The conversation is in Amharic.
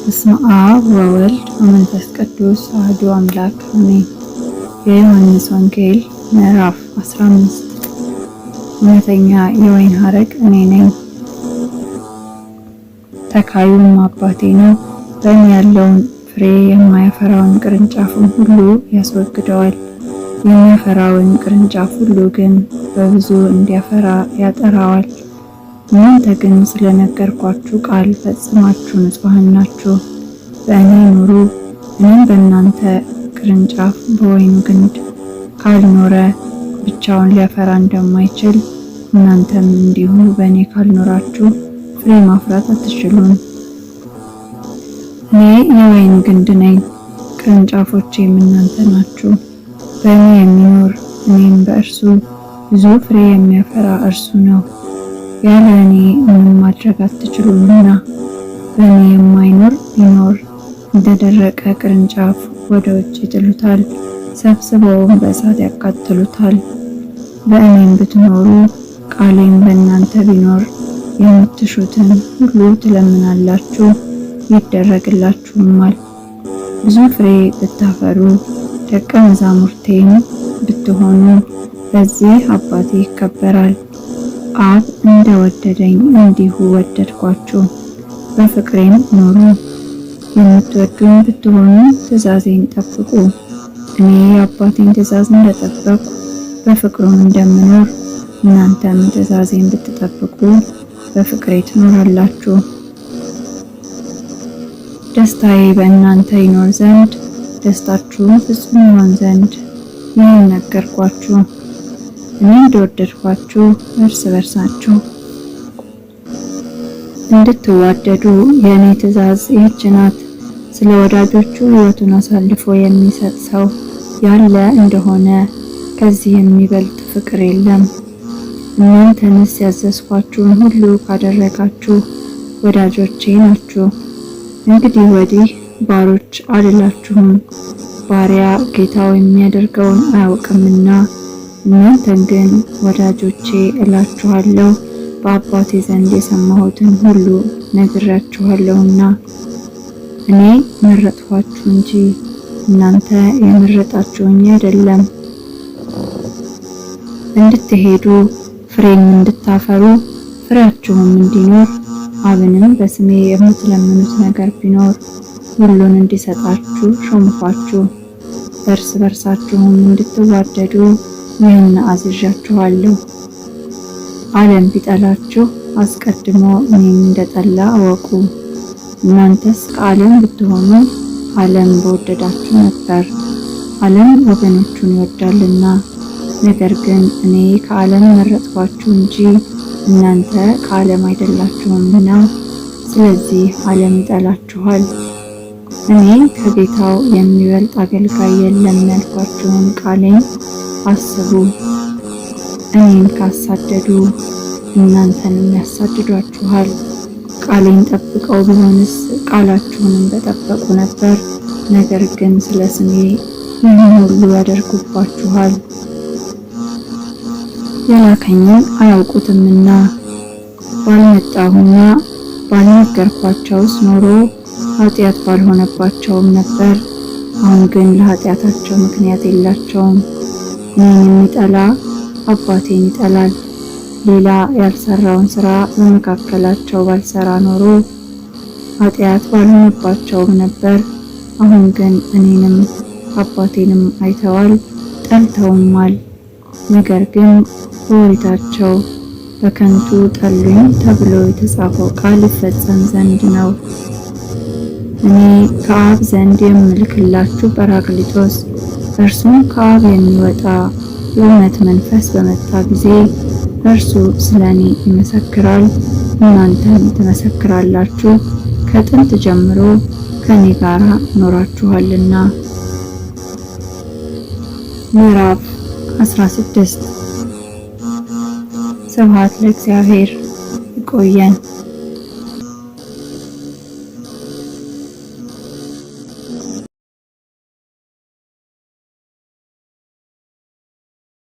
በስመ አብ ወወልድ ወመንፈስ ቅዱስ አሐዱ አምላክ አሜን። የዮሐንስ ወንጌል ምዕራፍ 15። እውነተኛ የወይን ሐረግ እኔ ነኝ፣ ተካዩም አባቴ ነው። በእኔ ያለውን ፍሬ የማያፈራውን ቅርንጫፉን ሁሉ ያስወግደዋል። የሚያፈራውን ቅርንጫፍ ሁሉ ግን በብዙ እንዲያፈራ ያጠራዋል። እናንተ ግን ስለነገርኳችሁ ቃል ፈጽማችሁ ንጹሐን ናችሁ። በእኔ ኑሩ፣ እኔም በእናንተ። ቅርንጫፍ በወይኑ ግንድ ካልኖረ ብቻውን ሊያፈራ እንደማይችል እናንተም እንዲሁ በእኔ ካልኖራችሁ ፍሬ ማፍራት አትችሉም። እኔ የወይን ግንድ ነኝ፣ ቅርንጫፎቼም እናንተ ናችሁ። በእኔ የሚኖር እኔም በእርሱ ብዙ ፍሬ የሚያፈራ እርሱ ነው። ያለ እኔ ምንም ማድረግ አትችሉምና። በእኔ የማይኖር ቢኖር እንደደረቀ ቅርንጫፍ ወደ ውጭ ይጥሉታል፣ ሰብስበውም በእሳት ያቃጥሉታል። በእኔም ብትኖሩ ቃሌም በእናንተ ቢኖር የምትሹትን ሁሉ ትለምናላችሁ፣ ይደረግላችሁማል። ብዙ ፍሬ ብታፈሩ ደቀ መዛሙርቴም ብትሆኑ በዚህ አባቴ ይከበራል። አብ እንደወደደኝ እንዲሁ ወደድኳችሁ፣ በፍቅሬም ኑሩ። የምትወዱኝ ብትሆኑ ትእዛዜን ጠብቁ። እኔ የአባቴን ትእዛዝ እንደጠበቅኩ በፍቅሩም እንደምኖር እናንተም ትእዛዜን ብትጠብቁ በፍቅሬ ትኖራላችሁ። ደስታዬ በእናንተ ይኖር ዘንድ ደስታችሁም ፍጹም ይሆን ዘንድ ይህን ነገርኳችሁ። እኔ እንደወደድኳችሁ እርስ በርሳችሁ እንድትዋደዱ የእኔ ትእዛዝ ይህች ናት። ስለ ወዳጆቹ ሕይወቱን አሳልፎ የሚሰጥ ሰው ያለ እንደሆነ ከዚህ የሚበልጥ ፍቅር የለም። እናንተንስ ያዘዝኳችሁን ሁሉ ካደረጋችሁ ወዳጆቼ ናችሁ። እንግዲህ ወዲህ ባሮች አልላችሁም፣ ባሪያ ጌታው የሚያደርገውን አያውቅምና። እናንተን ግን ወዳጆቼ እላችኋለሁ፣ በአባቴ ዘንድ የሰማሁትን ሁሉ ነግራችኋለሁና። እኔ መረጥኋችሁ እንጂ እናንተ የመረጣችሁኝ አይደለም፣ እንድትሄዱ ፍሬም እንድታፈሩ ፍሬያችሁም እንዲኖር አብንም በስሜ የምትለምኑት ነገር ቢኖር ሁሉን እንዲሰጣችሁ ሾምኳችሁ። እርስ በርሳችሁም እንድትዋደዱ ይህን አዝዣችኋለሁ። ዓለም ቢጠላችሁ አስቀድሞ እኔን እንደጠላ እወቁ። እናንተስ ከዓለም ብትሆኑ ዓለም በወደዳችሁ ነበር፣ ዓለም ወገኖቹን ይወዳልና። ነገር ግን እኔ ከዓለም መረጥኳችሁ እንጂ እናንተ ከዓለም አይደላችሁምና፣ ስለዚህ ዓለም ይጠላችኋል። እኔ ከጌታው የሚበልጥ አገልጋይ የለም ያልኳችሁን ቃሌን አስቡ። እኔን ካሳደዱ እናንተንም ያሳድዷችኋል። ቃሌን ጠብቀው ቢሆንስ ቃላችሁንም በጠበቁ ነበር። ነገር ግን ስለ ስሜ ይህን ሁሉ ያደርጉባችኋል፣ የላከኝን አያውቁትምና። ባልመጣሁና ባልነገርኳቸውስ ኖሮ ኃጢአት ባልሆነባቸውም ነበር። አሁን ግን ለኃጢአታቸው ምክንያት የላቸውም። እኔን የሚጠላ አባቴን ይጠላል። ሌላ ያልሰራውን ስራ በመካከላቸው ባልሰራ ኖሮ ኃጢአት ባልሆነባቸውም ነበር። አሁን ግን እኔንም አባቴንም አይተዋል ጠልተውማል። ነገር ግን በኦሪታቸው በከንቱ ጠሉኝ ተብሎ የተጻፈው ቃል ይፈጸም ዘንድ ነው። እኔ ከአብ ዘንድ የምልክላችሁ ጰራቅሊጦስ እርሱም ከአብ የሚወጣ የእውነት መንፈስ በመጣ ጊዜ እርሱ ስለ እኔ ይመሰክራል፣ እናንተም ትመሰክራላችሁ፣ ከጥንት ጀምሮ ከእኔ ጋር ኖራችኋልና። ምዕራፍ 16። ስብሐት ለእግዚአብሔር። ይቆየን።